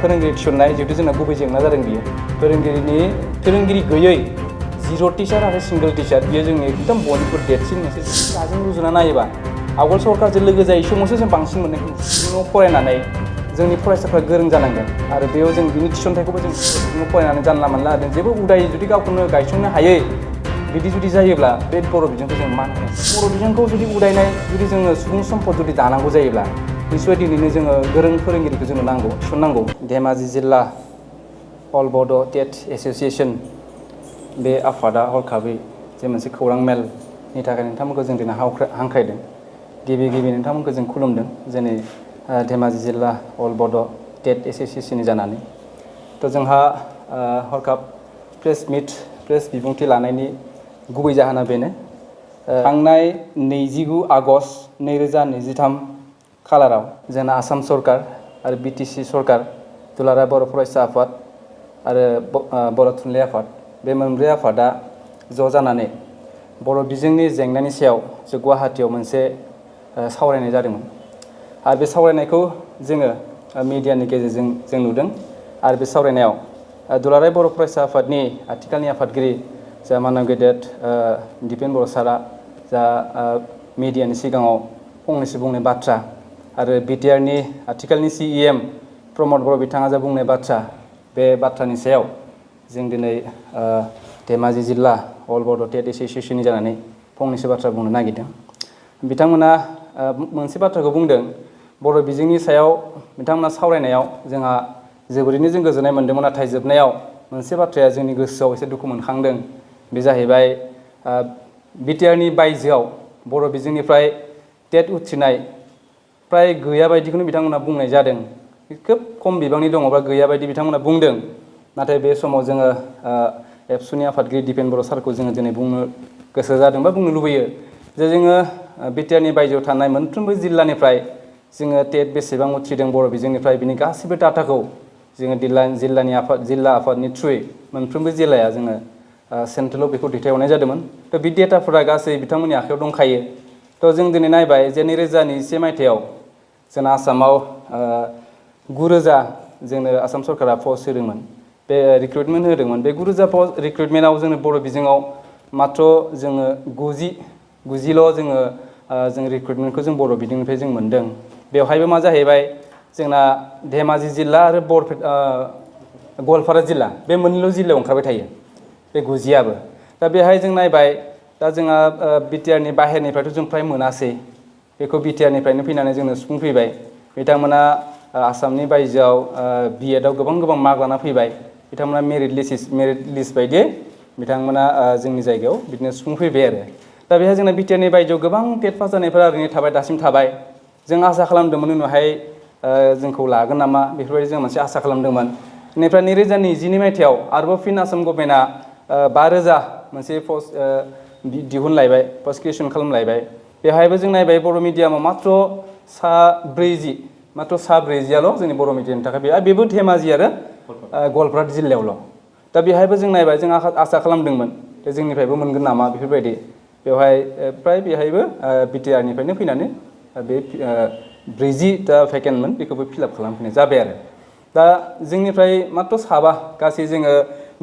फोरोंगिरि थिसननाय जिहेतु जोंना गुबै जेंना जादों बियो फोरोंगिरि गैयै जिर' टिचार आरो सिंगल टिचार बियो जोंनि एकदम बयनिख्रुइ देरसिन मोनसे दाजों रुजुना नायोबा आवगोल सरकारजों लोगो जायै समावसो जों बांसिन मोननायखौ नुनो फरायनानै जोंनि फरायसाफ्रा गोरों जानांगोन आरो बेयाव जों बिनि थिसनथाइखौबो जों फरायनानै जानला मानला होदों जेबो उदायै जुदि गावखौनो गायसंनो हायै बिदि जुदि जायोब्ला बे बर' बिजोंखौ जों मान होनो बर' बिजोंखौ जुदि उदायनाय जुदि जोङो सुबुं सम्पद जुदि दानांगौ जायोब्ला निसय दिनैनो जोङो गोरों फोरोंगिरिखौ जोंनो नांगौ थिसननांगौ धेमाजि जिल्ला अल बड' टेट एस'सिएसन बे आफादा हरखाबै जे मोनसे खौरां मेलनि थाखाय नोंथांमोनखौ जों दिनै हांख्रायदों गिबि नोंथांमोनखौ जों खुलुमदों जेनै धेमाजि जिल्ला अल बड' टेट एस'सिएसननि जानानै थ' जोंहा हरखाब प्रेस बिबुंथि लानायनि गुबै जाहोना बेनो थांनाय 29 आगस्ट 2023 खालाराव जोंना आसाम सरकार आरो बिटिसि सरकार दुलाराय बर' फरायसा आफाद आरो बर' थुनलाइ आफाद बे मोनब्रै आफादा ज' जानानै बर' बिजोंनि जेंनानि सायाव जों गुवाहाटीयाव मोनसे सावरायनाय जादोंमोन आरो बे सावरायनायखौ जोङो मिडियानि गेजेरजों जों नुदों आरो बे सावरायनायाव दुलाराय बर' फरायसा आफादनि आथिखालनि आफादगिरि जा माननीय गेदेर दिपेन बर' सारा जा मिडियानि सिगाङाव फंनैसो बुंनाय बाथ्रा आरो बिटिआरनि आथिखालनि CEM प्रमद बर' बिथाङा जा बुंनाय बाथ्रा बे बाथ्रानि सायाव जों दिनै धेमाजि जिल्ला अल बड' टेट एस'सिएसननि जानानै फंनैसो बाथ्रा बुंनो नागिरदों बिथांमोना मोनसे बाथ्राखौ बुंदों बर' बिजोंनि सायाव बिथांमोना सावरायनायाव जोंहा जोबोरैनो जों गोजोननाय मोन्दोंमोन नाथाय जोबनायाव मोनसे बाथ्राया जोंनि गोसोआव एसे दुखु मोनखांदों बे जाहैबाय बिटिआरनि बायजोआव बर' बिजोंनिफ्राय टेट उथ्रिनाय प्राय गैया बायदिखौनो बिथांमोना बुंनाय जादों खोब खम बिबांनि दङबा गैया बायदि बिथांमोना बुंदों नाथाय बे समाव जोङो एबसुनि आफादगिरि दिपेन बर' सारखौ जोङो दिनै बुंनो गोसो जादों बा बुंनो लुबैयो जे जोङो बिटिआरनि बायजोआव थानाय मोनफ्रोमबो जिल्लानिफ्राय जोङो टेट बेसेबां उथ्रिदों बर' बिजोंनिफ्राय बिनि गासैबो डाटाखौ जोङो जिल्ला आफादनि थ्रुयै मोनफ्रोमबो जिल्लाया जोङो सेन्ट्रेलाव बेखौ दैथायहरनाय जादोंमोन थ' बि डेटाफोरा गासै बिथांमोननि आखायाव दंखायो थ' जों दिनै नायबाय जे 2021 मायथाइयाव जोंना आसामाव 9,000 जोंनो आसाम सरकारा पस्ट होदोंमोन बे रिक्रुटमेन्ट होदोंमोन बे 9,000 पस्ट रिक्रुटमेन्टआव जोंनो बर' बिजोङाव माथ्र जोङो 90ल' जों रिक्रुटमेन्टखौ जों बर' बिजोंनिफ्राय जों मोन्दों बेवहायबो मा जाहैबाय जोंना धेमाजि जिल्ला आरो गवालपारा जिल्ला बे मोननैल' जिल्लायाव ओंखारबाय थायो बे 90आबो दा बेहाय जों नायबाय दा जोंहा बिटिआरनि बाहेरनिफ्रायथ' जों फ्राय मोनासै बेखौ बिटिआरनिफ्रायनो फैनानै जोंनो सुफुंफैबाय बिथांमोना आसामनि बायजोआव बिएडआव गोबां मार्क लाना फैबाय बिथांमोना मेरिट लिस्ट बायदियै बिथांमोना जोंनि जायगायाव बिदिनो सुफुंफैबाय आरो दा बेहाय जोंना बिटिआरनि बायजोआव गोबां टेट पास जानायफोरा ओरैनो थाबाय दासिम थाबाय जों आसा खालामदोंमोन उनावहाय जोंखौ लागोन नामा बेफोरबायदि जों मोनसे आसा खालामदोंमोन बेनिफ्राय 2022 मायथाइयाव आरोबाव फिन आसाम गभर्नमेन्टआ 5,000 मोनसे पस्ट दिहुनलायबाय पस्ट क्रिएसन खालामलायबाय बेवहायबो जों नायबाय बर' मिडियामाव माथ्र 40'आल' जोंनि बर' मिडियामनि थाखाय बेबो धेमाजि आरो गवालपारा जिल्लायावल' दा बेहायबो जों नायबाय जों आसा खालामदोंमोन जे जोंनिफ्रायबो मोनगोन नामा बेफोरबायदि बेवहाय प्राय बेहायबो बिटिआरनिफ्रायनो फैनानै बे 40टा भेकेन्टमोन बेखौबो फिलआप खालामफिननाय जाबाय आरो दा जोंनिफ्राय माथ्र 7 गासै जोङो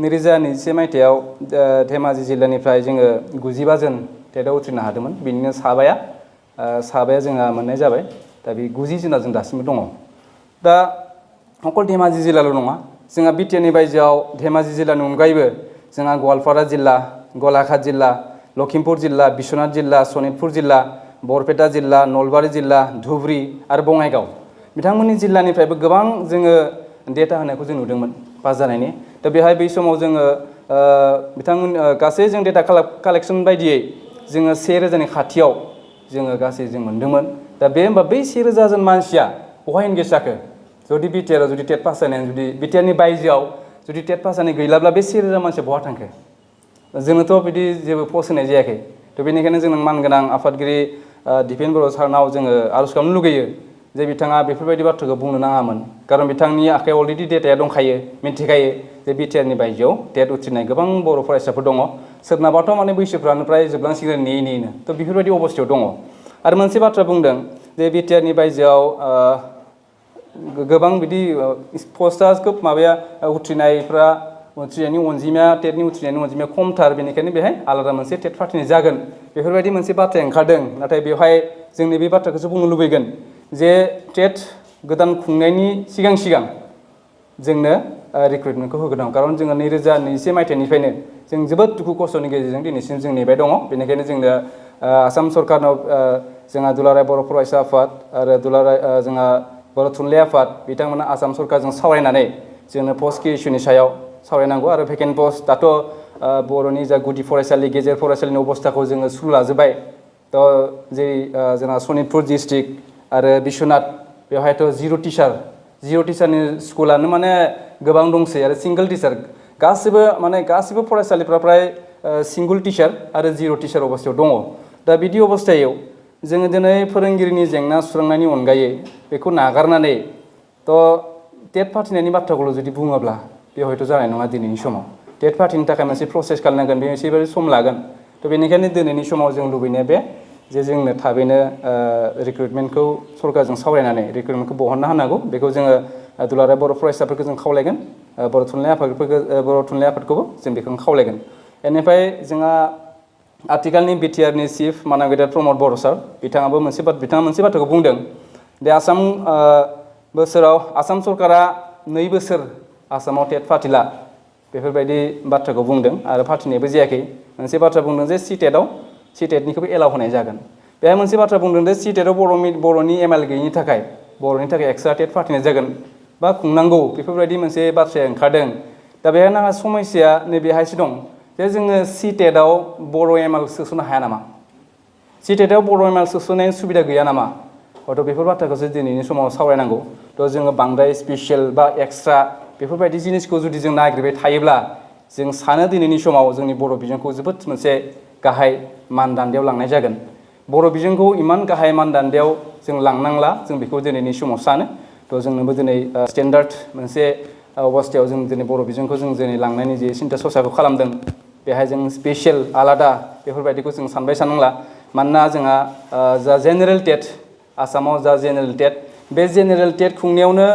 2021 मायथाइयाव धेमाजि जिल्लानिफ्राय जोङो 95 जन टेटआव उथ्रिनो हादोंमोन बिनिनो 7 जोंहा मोननाय जाबाय दा बे 90 जना जों दासिमबो दङ दा अकल धेमाजि जिल्लाल' नङा जोंहा बिटिआरनि बायजोआव धेमाजि जिल्लानि अनगायैबो जोंहा गवालपारा जिल्ला गलाघाट जिल्ला लखिमपुर जिल्ला बिश्वनाथ जिल्ला सनितपुर जिल्ला बरपेटा जिल्ला नलबारि जिल्ला धुबुरी आरो बङाइगाव बिथांमोननि जिल्लानिफ्रायबो गोबां जोङो डेटा होनायखौ जों नुदोंमोन पास जानायनि दा बेहाय बै समाव जोङो बिथांमोन गासै जों डेटा कालेक्सन बायदियै जोङो 1,000नि खाथियाव जोङो गासै जों मोन्दोंमोन दा बे होमबा बै 1,000 जन मानसिया बहा एंगेज जाखो जुदि बिटिआरआव जुदि टेट पास जानाय जुदि बिटिआरनि बायजोआव जुदि टेट पास जानाय गैलाब्ला बे 1,000 मानसिया बहा थांखो जोंनोथ' बिदि जेबो पस्ट होनाय जायाखै थ' बेनिखायनो जों मानगोनां आफादगिरि दिपेन बर' सारनाव जोङो आर'ज खालामनो लुगैयो जे बिथाङा बेफोरबायदि बाथ्राखौ बुंनो नाङामोन खारन बिथांनि आखायाव अलरेडि डेटाया दंखायो मिन्थिखायो जे बिटिआरनि बायजोआव टेट उथ्रिनाय गोबां बर' फरायसाफोर दङ सोरनाबाथ' माने बैसोफ्रानो फ्राय जोबलांसिगोन नेयैनो थ' बेफोरबायदि अबस्थायाव दङ आरो मोनसे बाथ्रा बुंदों जे बिटिआरनि बायजोआव गोबां बिदि पस्टआ खोब माबाया उथ्रिनायफ्रा उथ्रिनायनि अनजिमाया टेटनि उथ्रिनायनि अनजिमाया खमथार बेनिखायनो बेहाय आलादा मोनसे टेट फाथिनाय जागोन बेफोरबायदि मोनसे बाथ्राया ओंखारदों नाथाय बेवहाय जोंनि बे बाथ्राखौसो बुंनो लुबैगोन जे टेट गोदान खुंनायनि सिगां जोंनो रिक्रुटमेन्टखौ होग्रोनांगौ खारन जोङो 2021 मायथाइनिफ्रायनो जों जोबोद दुखु खस्थ'नि गेजेरजों दिनैसिम जों नेबाय दङ बेनिखायनो जोंनो आसाम सरकारनाव जोंहा दुलाराय बर' फरायसा आफाद आरो दुलाराय जोंहा बर' थुनलाइ आफाद बिथांमोना आसाम सरकारजों सावरायनानै जोंनो पस्ट क्रिएसननि सायाव सावरायनांगौ आरो भेकेन्ट पस्ट दाथ' बर'नि जा गुदि फरायसालि गेजेर फरायसालिनि अबस्थाखौ जोङो सुलु लाजोब्बाय थ' जेरै जोंहा सनितपुर डिस्ट्रिक्ट आरो बिश्वनाथ बेवहायथ' जिर' टिचारनि स्कुलानो माने गोबां दंसै आरो सिंगल टिचार गासिबो फरायसालिफ्रा फ्राय सिंगल टिचार आरो जिर' टिचार अबस्थायाव दङ दा बिदि अबस्थायाव जोङो दिनै फोरोंगिरिनि जेंना सुस्रांनायनि अनगायै बेखौ नागारनानै थ' टेट फाथिनायनि बाथ्राखौल' जुदि बुङोब्ला बे हयथ' जानाय नङा दिनैनि समाव टेट फाथिनो थाखाय मोनसे प्रसेस खालामनांगोन बे एसेबारे सम लागोन थ' बेनिखायनो दिनैनि समाव जों लुबैनाया बे जे जोंनो थाबैनो रिक्रुटमेन्टखौ सरकारजों सावरायनानै रिक्रुटमेन्टखौ बहनना होनांगौ बेखौ जोङो दुलाराय बर' फरायसाफोरखौ जों खावलायगोन बर' थुनलाइ आफादखौबो जों बेखौनो खावलायगोन बेनिफ्राय जोंहा आथिखालनि बिटिआरनि चिफ मानव गेदेर प्रमद बर' सार बिथाङा मोनसे बाथ्राखौ बुंदों दे बोसोराव आसाम सरकारा 2 बोसोर आसामाव टेट फाथिला बेफोरबायदि बाथ्राखौ बुंदों आरो फाथिनायबो जायाखै मोनसे बाथ्रा बुंदों जे सिटेटनिखौबो एलाउ होनाय जागोन बेहाय मोनसे बाथ्रा बुंदों जे सिटेटआव बर'नि एमएल गैयिनि थाखाय एक्सट्रा टेट फाथिनाय जागोन बा खुंनांगौ बेफोरबायदि मोनसे बाथ्राया ओंखारदों दा बेहाय नाङा समस्याया नैबेहायसो दं जे जोङो सिटेटआव बर' एमएल सोस'नो हाया नामा सिटेटआव बर' एमएल सोस'नायनि सुबिदा गैया नामा हयथ' बेफोर बाथ्राखौसो दिनैनि समाव सावरायनांगौ थ' जोङो बांद्राय स्पेसियेल बा एक्सट्रा बेफोरबायदि जिनिसखौ जुदि जों नागिरबाय थायोब्ला जों सानो दिनैनि समाव जोंनि बर' बिजोंखौ जोबोद मोनसे गाहाय मानदान्दायाव लांनाय जागोन बर' बिजोंखौ इमान गाहाय मानदान्दायाव जों लांनांला जों बेखौ दिनैनि समाव सानो थ' जोंनोबो दिनै स्टेन्डार्ड मोनसे अबस्थायाव जों दिनै बर' बिजोंखौ जों दिनै लांनायनि जे सिन्था सरसाखौ खालामदों बेहाय जों स्पेसियेल आलादा बेफोरबायदिखौ जों सानबाय साननांला मानोना जोंहा जा जेनेरेल टेट आसामाव जा जेनेरेल टेट बे जेनेरेल टेट खुंनायावनो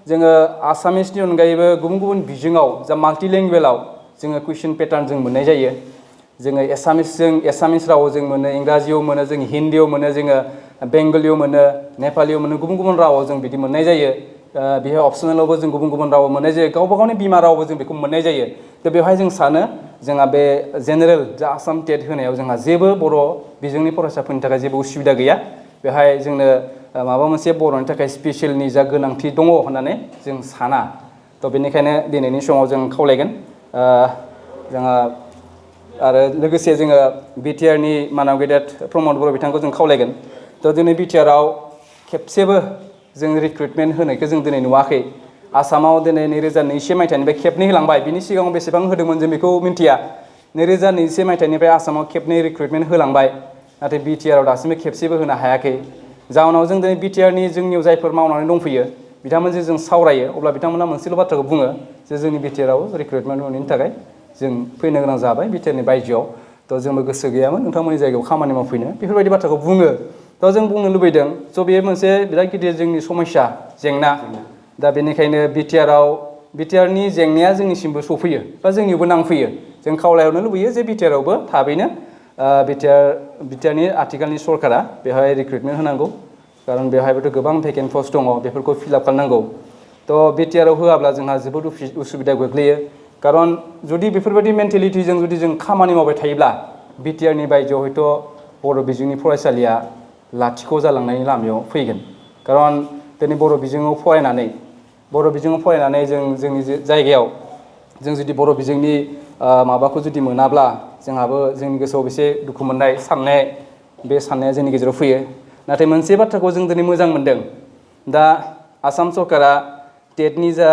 जोङो आसामिसनि अनगायैबो गुबुन बिजोङाव जा माल्टिलेंगुवेलाव जोङो कुइसन पेटार्न जों मोननाय जायो जोङो एसामिस रावाव जों मोनो इंराजियाव मोनो जों हिन्दीयाव मोनो जोङो बेंगलियाव मोनो नेपालियाव मोनो गुबुन रावाव जों बिदि मोननाय जायो बेहाय अपसनेलावबो जों गुबुन रावाव मोननाय जायो गावबा गावनि बिमा रावबो जों बेखौ मोननाय जायो दा बेवहाय जों सानो जोंहा बे जेनेरेल जा आसाम टेट होनायाव जोंहा जेबो बर' बिजोंनि फरायसाफोरनि थाखाय जेबो उसुबिदा गैया बेहाय जोंनो माबा मोनसे बर'नि थाखाय स्पेसियेलनि जा गोनांथि दङ होननानै जों साना थ' बेनिखायनो दिनैनि समाव जों खावलायगोन जोंहा आरो लोगोसे जोङो बिटिआरनि मानव गेदेर प्रमद बर' बिथांखौ जों खावलायगोन थ' दिनै बिटिआराव खेबसेबो जों रिक्रुटमेन्ट होनायखौ जों दिनै नुवाखै आसामाव दिनै 2021 मायथाइनिफ्राय खेबनै होलांबाय बिनि सिगाङाव बेसेबां होदोंमोन जों बेखौ मिन्थिया 2021 मायथाइनिफ्राय आसामाव खेबनै रिक्रुटमेन्ट होलांबाय नाथाय बिटिआराव दासिमबो खेबसेबो होनो हायाखै जाउनाव जों दिनै बिटिआरनि जोंनियाव जायफोर मावनानै दंफैयो बिथांमोनजों जों सावरायो अब्ला बिथांमोना मोनसेल' बाथ्राखौ बुङो जे जोंनि बिटिआराव रिक्रुटमेन्ट मोनैनि थाखाय जों फैनो गोनां जाबाय बिटिआरनि बायजोआव थ' जोंबो गोसो गैयामोन नोंथांमोननि जायगायाव खामानि मावफैनो बेफोरबायदि बाथ्राखौ बुङो थ' जों बुंनो लुबैदों स' बेयो मोनसे बिराद गिदिर जोंनि समस्या जेंना दा बेनिखायनो बिटिआरनि जेंनाया जोंनिसिमबो सफैयो बा जोंनियावबो नांफैयो जों खावलायहरनो लुबैयो जे बिटिआरावबो थाबैनो बिटिआरनि आथिखालनि सरकारा बेवहाय रिक्रुटमेन्ट होनांगौ खारन बेवहायबोथ' गोबां भेकेन्ट पस्ट दङ बेफोरखौ फिलआप खालामनांगौ थ' बिटिआराव होआब्ला जोंहा जोबोद उसुबिदा गोग्लैयो खारन जुदि बेफोरबायदि मेन्टेलिटिजों जुदि जों खामानि मावबाय थायोब्ला बिटिआरनि बायजोआव हयथ' बर' बिजोंनि फरायसालिया लाथिख' जालांनायनि लामायाव फैगोन खारन दिनै बर' बिजोङाव फरायनानै जों जोंनि जायगायाव जों जुदि बर' बिजोंनि माबाखौ जुदि मोनाब्ला जोंहाबो जोंनि गोसोआव एसे दुखु मोननाय बे साननाया जोंनि गेजेराव फैयो नाथाय मोनसे बाथ्राखौ जों दिनै मोजां मोनदों दा आसाम सरकारा टेटनि जा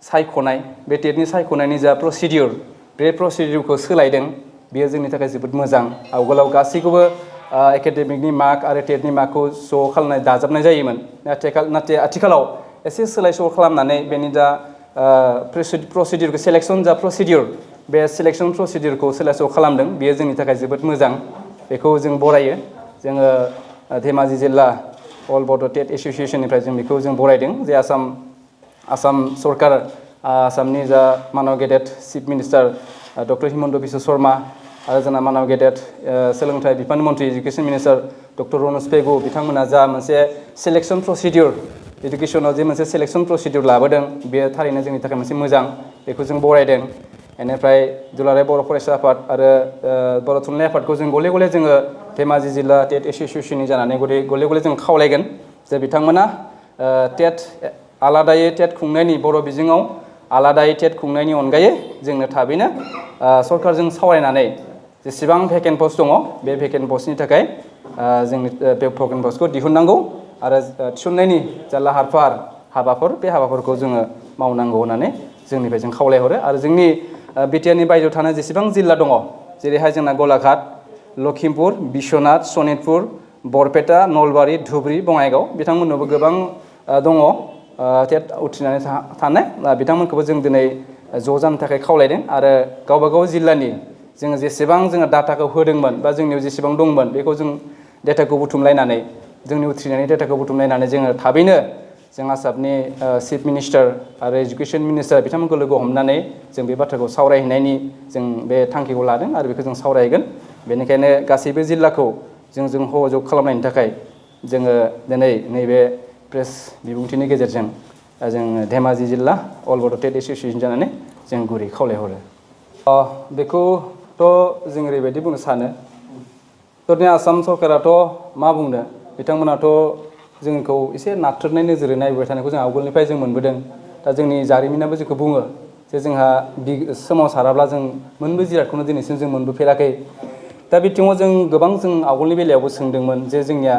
सायख'नाय बे टेटनि सायख'नायनि जा प्रसिडिउर बे प्रसिडिउरखौ सोलायदों बेयो जोंनि थाखाय जोबोद मोजां आवगोलाव गासैखौबो एकाडेमिकनि मार्क आरो टेटनि मार्कखौ ज' खालामनाय दाजाबनाय जायोमोन नाथाय आथिखालाव एसे सोलाय सोल' खालामनानै बेनि जा प्रसिडिउरखौ बे सिलेक्सन प्रसिडिउरखौ सोलाय सोल' खालामदों बेयो जोंनि थाखाय जोबोद मोजां बेखौ जों बरायो जोङो धेमाजि जिल्ला अल बड' टेट एस'सियेसननिफ्राय जों बेखौ जों बरायदों जे आसाम सरकार आसामनि जा मानव गेदेर chief minister doctor Himanta Biswa Sarma आरो जोंना मानव गेदेर सोलोंथाइ बिफान मन्त्रि education minister doctor Ranoj Pegu बिथांमोना जा मोनसे सिलेक्शन प्रसिडिउर एडुकेशनाव जे मोनसे सिलेक्शन प्रसिडिउर लाबोदों बेयो थारैनो जोंनि थाखाय मोनसे मोजां बेखौ जों बरायदों बेनिफ्राय दुलाराय बर' फरायसा आफाद आरो बर' थुनलाइ आफादखौ जों गले गले जोङो धेमाजि जिल्ला टेट एस'सियेसननि जानानै गले गले जों खावलायगोन जे बिथांमोना टेट आलादायै टेट खुंनायनि बर' बिजोङाव आलादायै टेट खुंनायनि अनगायै जोंनो थाबैनो सरकारजों सावरायनानै जेसेबां भेकेन्ट पस्ट दङ बे भेकेन्ट पस्टनि थाखाय जोंनि बे भेकेन्ट पस्टखौ दिहुननांगौ आरो थिसननायनि जा लाहार फाहार हाबाफोर बे हाबाफोरखौ जोङो मावनांगौ होननानै जोंनिफ्राय जों खावलायहरो आरो जोंनि बिटिआरनि बायजोआव थानाय जेसेबां जिल्ला दङ जेरैहाय जोंना गलाघाट लखिमपुर बिश्वनाथ सनितपुर बरपेटा नलबारि धुबुरी बङाइगाव बिथांमोननावबो गोबां दङ टेट उथ्रिनानै थानाय बिथांमोनखौबो जों दिनै ज' जानो थाखाय खावलायदों आरो गावबा गाव जिल्लानि जोङो जेसेबां जोङो डाटाखौ होदोंमोन बा जोंनियाव जेसेबां दंमोन बेखौ जों डाटाखौ बुथुमलायनानै जोंनि उथ्रिनायनि डाटाखौ बुथुमलायनानै जोङो थाबैनो जों आसामनि चिफ मिनिस्टार आरो एजुकेशन मिनिस्टार बिथांमोनखौ लोगो हमनानै जों बे बाथ्राखौ सावरायहैनायनि जों बे थांखिखौ लादों आरो बेखौ जों सावरायगोन बेनिखायनो गासैबो जिल्लाखौ जों सह'जुग खालामनायनि थाखाय जोङो दिनै नैबे प्रेस बिबुंथिनि गेजेरजों जों धेमाजि जिल्ला अल बड' टेट एस'सियेसन जानानै जों गुरै खावलायहरो बेखौथ' जों ओरैबायदि बुंनो सानो दिनै आसाम सरकाराथ' मा बुंनो बिथांमोनाथ' जोंखौ एसे नाथ्रोदनाय नोजोरै नायबाय थानायखौ जों आवगोलनिफ्राय जों मोनबोदों दा जोंनि जारिमिनाबो जोंखौ बुङो जे जोंहा सोमावसाराब्ला जों मोनबो जिरादखौनो दिनैसिम जों मोनबोफेराखै दा बिथिङाव जों गोबां जों आवगोलनि बेलायावबो सोंदोंमोन जे जोंनिया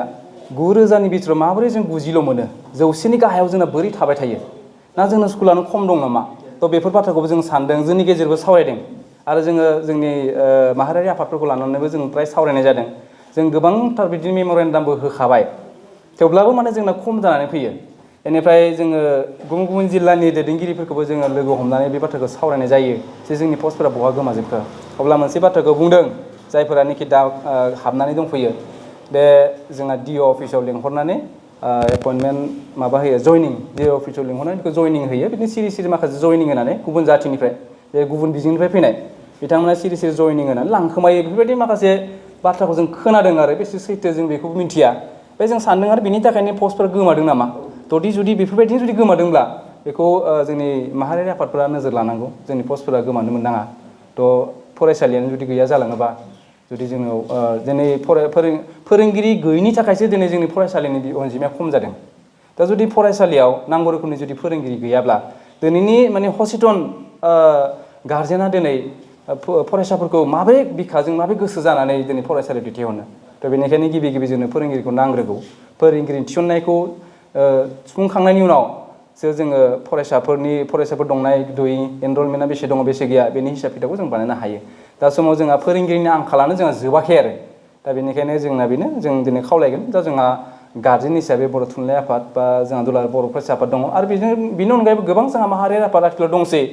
9,000नि बिथोराव माबोरै जों 90ल' मोनो 100नि गाहायाव जोंना बोरै थाबाय थायो ना जोंना स्कुलानो खम दं नामा थ' बेफोर बाथ्राखौबो जों सानदों जोंनि गेजेरबो सावरायदों आरो जोङो जोंनि माहारियारि आफादफोरखौ लानानैबो जों प्राय सावरायनाय जादों जों गोबांथार बिदिनो मेम'रेन्डामबो होखाबाय थेवब्लाबो माने जोंना खम जानानै फैयो बेनिफ्राय जोङो गुबुन गुबुन जिल्लानि दैदेनगिरिफोरखौबो जोङो लोगो हमनानै बे बाथ्राखौ सावरायनाय जायो जे जोंनि पस्टफोरा बहा गोमाजोबखो अब्ला मोनसे बाथ्राखौ बुंदों जायफोरानोखि दा हाबनानै दंफैयो बे जोंना डिअ अफिसाव लिंहरनानै एपइन्टमेन्ट माबा होयो जयनिं डिअ अफिसाव लिंहरनानै बेखौ जयनिं होयो बिदिनो सिरि सिरि माखासे जयनिं होनानै गुबुन जाथिनिफ्राय बे गुबुन बिजोंनिफ्राय फैनाय बिथांमोना सिरि सिरि जयनिं होनानै लांखोमायो बेफोरबायदि माखासे बाथ्राखौ जों खोनादों आरो बेसे सैथो जों बेखौ मिथिया बे जों सानदों आरो बिनि थाखायनो पस्टफोरा गोमादों नामा जुदि बेफोरबायदिनो जुदि गोमादोंब्ला बेखौ जोंनि माहारियारि आफादफोरा नोजोर लानांगौ जोंनि पस्टफोरा गोमानो मोननाङा फरायसालियानो जुदि गैया जालाङोबा जुदि जोंनाव दिनै फोरोंगिरि गैयिनि थाखायसो दिनै जोंनि फरायसालिनि अनजिमाया खम जादों दा जुदि फरायसालियाव नांगौ रोखोमनि जुदि फोरोंगिरि गैयाब्ला दिनैनि माने हसिटन गार्जेना दिनै फरायसाफोरखौ माबोरै बिखाजों माबोरै गोसो जानानै दिनै फरायसालियाव दैथायहरनो थ' बेनिखायनो गिबि जोंनो फोरोंगिरिखौ नांग्रोगौ फोरोंगिरिनि थिसननायखौ सुफुंखांनायनि उनावसो जोङो फरायसाफोर दंनाय गैयै एनरलमेन्टआ बेसे दङ बेसे गैया बेनि हिसाब खिथाबखौ जों बानायनो हायो दा समाव जोंहा फोरोंगिरिनि आंखालानो जोंहा जोबाखै आरो दा बेनिखायनो जोंना बेनो जों दिनै खावलायगोन दा जोंहा गार्जेन हिसाबै बर' थुनलाइ आफाद बा जोंहा दुलाराय बर' फरायसा आफाद दङ आरो बेनि अनगायैबो गोबां जोंहा माहारियारि आफाद आथिखालाव दंसै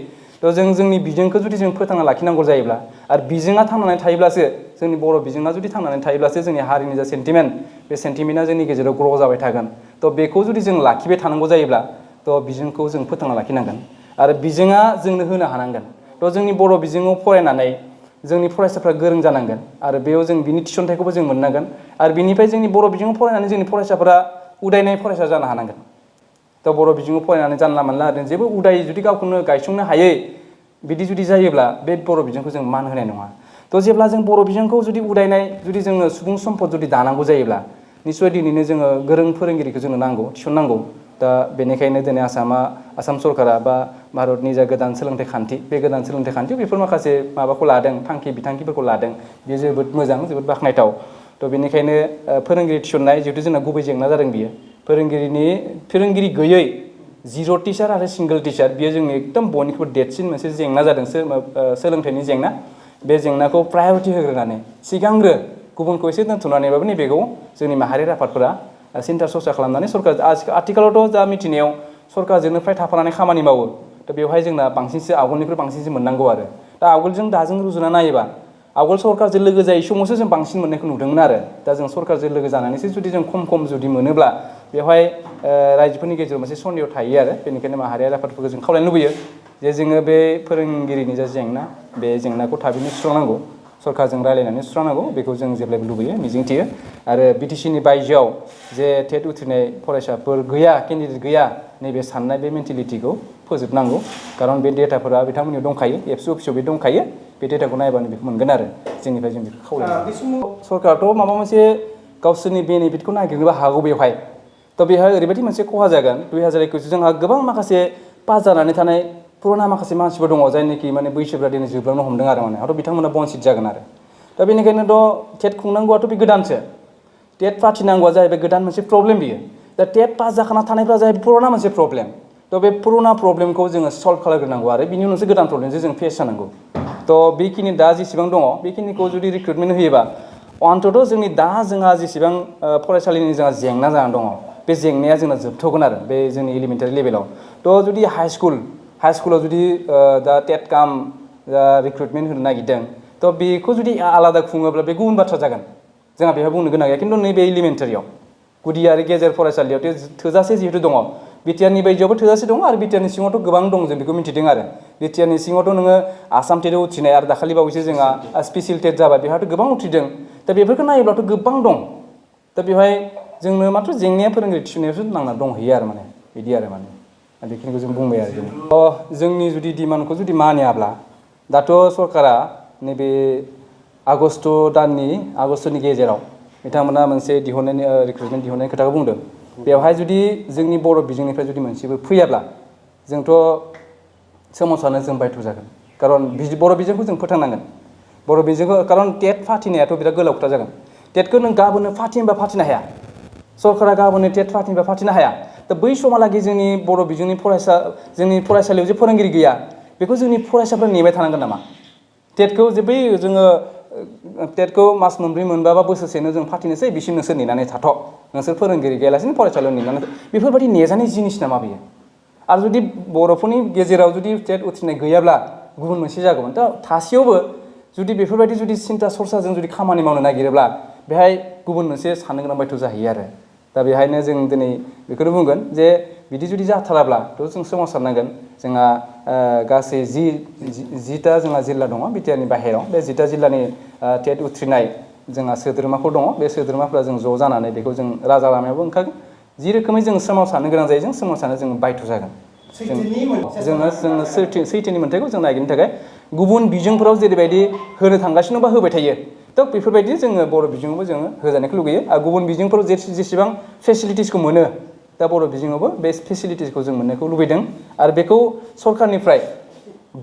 थ' जों जोंनि बिजोंखौ जुदि जों फोथांना लाखिनांगौ जायोब्ला आरो बिजोङा थांनानै थायोब्लासो जोंनि बर' बिजोङा जुदि थांनानै थायोब्लासो जोंनि हारिनि जा सेन्टिमेन्ट बे सेन्टिमेन्टआ जोंनि गेजेराव ग्र' जाबाय थागोन थ' बेखौ जुदि जों लाखिबाय थानांगौ जायोब्ला थ' बिजोंखौ जों फोथांना लाखिनांगोन आरो बिजोङा जोंनो होनो हानांगोन थ' जोंनि बर' बिजोङाव फरायनानै जोंनि फरायसाफ्रा गोरों जानांगोन आरो बेयाव जों बिनि थिसनथाइखौबो जों मोननांगोन आरो बिनिफ्राय जोंनि बर' बिजोङाव फरायनानै जोंनि फरायसाफोरा उदायनाय फरायसा जानो हानांगोन थ' बर' बिजोङाव फरायनानै जानला मानला ओरैनो जेबो उदाय जुदि गावखौनो गायसंनो हायै बिदि जुदि जायोब्ला बे बर' बिजोंखौ जों मान होनाय नङा थ' जेब्ला जों बर' बिजोंखौ जुदि उदायनाय जुदि जोङो सुबुं सम्पद जुदि दानांगौ जायोब्ला निस्सय दिनैनो जोङो गोरों फोरोंगिरिखौ जोंनो नांगौ थिसननांगौ दा बेनिखायनो दिनै आसाम सरकारा बा भारतनि जा गोदान सोलोंथाइ खान्थि बे गोदान सोलोंथाइ खान्थियाव बेफोर माखासे माबाखौ लादों बिथांखिफोरखौ लादों बेयो जोबोद मोजां जोबोद बाख्नायथाव थ' बेनिखायनो फोरोंगिरि थिसननाय जिहेतु जोंना गुबै जेंना जादों बियो फोरोंगिरि गैयै जिर' टिचार आरो सिंगोल टिचार बियो जोंनि एकदम बयनिख्रुइबो देरसिन मोनसे जेंना जादों सोलोंथाइनि जेंना बे जेंनाखौ प्रायरिटि होग्रोनानै सिगांग्रो गुबुनखौ एसे दोनथ'नानैबाबो नैबेखौ जोंनि माहारियारि आफादफोरा सिन्था सरसा खालामनानै आथिखालावथ' जा मिथिनायाव सरकारजोंनो फ्राय थाफानानै खामानि मावो दा बेवहाय जोंना बांसिनसो आवगोलनिख्रुइ बांसिनसो मोननांगौ आरो दा आवगोलजों दाजों रुजुना नायोबा आवगोल सरकारजों लोगो जायै समावसो जों बांसिन मोननायखौ नुदोंमोन आरो दा जों सरकारजों लोगो जानानैसो जुदि जों खम जुदि मोनोब्ला बेवहाय रायजोफोरनि गेजेराव मोनसे सन्देह थायो आरो बेनिखायनो माहारियारि आफादफोरखौ जों खावलायनो लुबैयो जे जोङो बे फोरोंगिरिनि जा जेंना बे जेंनाखौ थाबैनो सुस्रांनांगौ सरकारजों रायलायनानै सुस्रांनांगौ बेखौ जों जेब्लायबो लुबैयो मिजिंथियो आरो बिटिसिनि बायजोआव जे टेट उथ्रिनाय फरायसाफोर गैया केन्डिडेट गैया नैबे साननाय बे मेन्टेलिटिखौ फोजोबनांगौ खारन बे डेटाफोरा बिथांमोननियाव दंखायो एबसु अफिसाव बे दंखायो बे डेटाखौ नायबानो बेखौ मोनगोन आरो जोंनिफ्राय जों बेखौ खावलायो सरकारथ' माबा मोनसे गावसोरनि बेनिफिटखौ नागिरनोबो हागौ बेवहाय थ' बेहाय ओरैबायदि मोनसे खहा जागोन 2021 जोंहा गोबां माखासे पास जानानै थानाय पुराना माखासे मानसिफोर दङ जायनोखि माने बैसोफ्रा दिनै जोबलांनो हमदों आरो माने आरो बिथांमोना बनसित जागोन आरो दा बेनिखायनोथ' टेट खुंनांगौआथ' बे गोदानसो टेट फाथिनांगौआ जाहैबाय गोदान मोनसे प्रब्लेम बियो दा टेट पास जाखाना थानायफ्रा जाहैबाय पुराना मोनसे प्रब्लेम थ' बे पुराना प्रब्लेमखौ जोङो सल्भ खालामग्रोनांगौ आरो बिनि उनावसो गोदान प्रब्लेमजों जों फेस जानांगौ थ' बेखिनि दा जेसेबां दङ बेखिनिखौ जुदि रिक्रुटमेन्ट होयोबा अन्तत' जोंनि दा जोंहा जेसेबां फरायसालिनि जोंहा जेंना जानानै दङ बे जेंनाया जोंना जोबथ'गोन आरो बे जोंनि एलिमेन्टारि लेभेलाव थ' जुदि हाइ स्कुलाव जुदि दा टेट काम रिक्रुटमेन्ट होनो नागिरदों थ' बेखौ जुदि आलादा खुङोब्ला बे गुबुन बाथ्रा जागोन जोंहा बेहा बुंनो गोनां गैया खिन्थु नैबे एलिमेन्टारियाव गुदि आरो गेजेर फरायसालियाव थोजासे जिहेतु दङ बिटिआरनि बायजोआवबो थोजासे दङ आरो बिटिआरनि सिङावथ' गोबां दं जों बेखौ मिथिदों आरो बिटिआरनि सिङावथ' नोङो आसाम टेटआव उथ्रिनाय आरो दाखालि बावैसो जोंहा स्पेसियेल टेट जाबाय बेहाथ' गोबां उथ्रिदों दा बेफोरखौ नायोब्लाथ' गोबां दं दा बेवहाय जोंनो माथ्र' जेंनाया फोरोंगिरि थिसननायावसो नांना दंहैयो आरो माने बिदि आरो माने बेखिनिखौ जों बुंबाय आरो जोंनि जुदि डिमान्डखौ जुदि मानियाब्ला दाथ' सरकारा नैबे आगष्टनि गेजेराव बिथांमोना मोनसे रिक्रुटमेन्ट दिहुननायनि खोथाखौ बुंदों बेवहाय जुदि जोंनि बर' बिजोंनिफ्राय जुदि मोनसेबो फैयाब्ला जोंथ' सोमावसारनो जों बायथ' जागोन खारन बर' बिजोंखौ जों फोथांनांगोन बर' बिजोंखौ खारन टेट फाथिनायाथ' बिराद गोलाव खोथा जागोन टेटखौ नों गाबोननो फाथिनोबा फाथिनो हाया सरकारा गाबोननो टेट फाथिनोबा फाथिनो हाया दा बै समहालागै जोंनि बर' बिजोंनि जोंनि फरायसालियाव जे फोरोंगिरि गैया बेखौ जोंनि फरायसाफ्रा नेबाय थानांगोन नामा टेटखौ जे बै जोङो टेटखौ मास मोनब्रै मोनबा बा बोसोरसेनो जों फाथिनोसै बिसिम नोंसोर नेनानै थाथ' नोंसोर फोरोंगिरि गैयालासिनो फरायसालियाव नेनानै बेफोरबायदि नेजानाय जिनिस नामा बेयो आरो जुदि बर'फोरनि गेजेराव जुदि टेट उथ्रिनाय गैयाब्ला गुबुन मोनसे जागौमोन दा थासेयावबो जुदि बेफोरबायदि जुदि सिन्था सरसाजों जुदि खामानि मावनो नागिरोब्ला बेहाय गुबुन मोनसे साननो गोनां बायथ' जाहैयो आरो दा बेहायनो जों दिनै बेखौनो बुंगोन जे बिदि जुदि जाथाराब्लाथ' जों सोमावसारनांगोन जोंहा गासै जिथा जोंहा जिल्ला दङ बिटिआरनि बाहेराव बे 10टा जिल्लानि टेट उथ्रिनाय जोंहा सोद्रोमाफोर दङ बे सोद्रोमाफोरा जों ज' जानानै बेखौ जों राजा लामायावबो ओंखारगोन जि रोखोमै जों सोमावसारनो गोनां जायो जों सोमावसारनो जों बायथ' जागोन जोङो सैथोनि मोन्थायखौ जों नागिरनो थाखाय गुबुन बिजोंफोराव जेरैबायदि होनो थांगासिनो बा होबाय थायो थ' बेफोरबायदि जोङो बर' बिजोङावबो जोङो होजानायखौ लुगैयो आरो गुबुन बिजोंफोराव जेसेबां फेसिलिटिसखौ मोनो दा बर' बिजोङावबो बे फेसिलिटिसखौ जों मोननायखौ लुबैदों आरो बेखौ सरकारनिफ्राय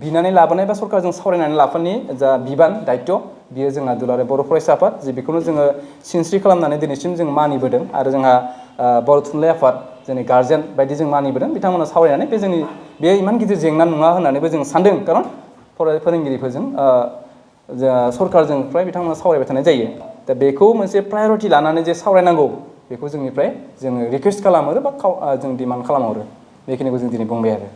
बिनानै लाबोनाय बा सरकारजों सावरायनानै लाफानायनि जा बिबान दायित्व बियो जोंहा दुलाराय बर' फरायसा आफाद जे बेखौनो जोङो सिनस्रि खालामनानै दिनैसिम जों मानिबोदों आरो जोंहा बर' थुनलाइ आफाद जोंनि गार्जेन बायदि जों मानिबोदों बिथांमोना सावरायनानै बे इमान गिदिर जेंना नङा होननानैबो जों सानदों खारन फोरोंगिरिफोरजों सरकारजों फ्राय बिथांमोना सावरायबाय थानाय जायो दा बेखौ मोनसे प्रायरिटि लानानै जे सावरायनांगौ बेखौ जोंनिफ्राय जोङो रिकुवेस्ट खालामहरो बा जों डिमान्ड खालामहरो बेखिनिखौ जों दिनै बुंबाय आरो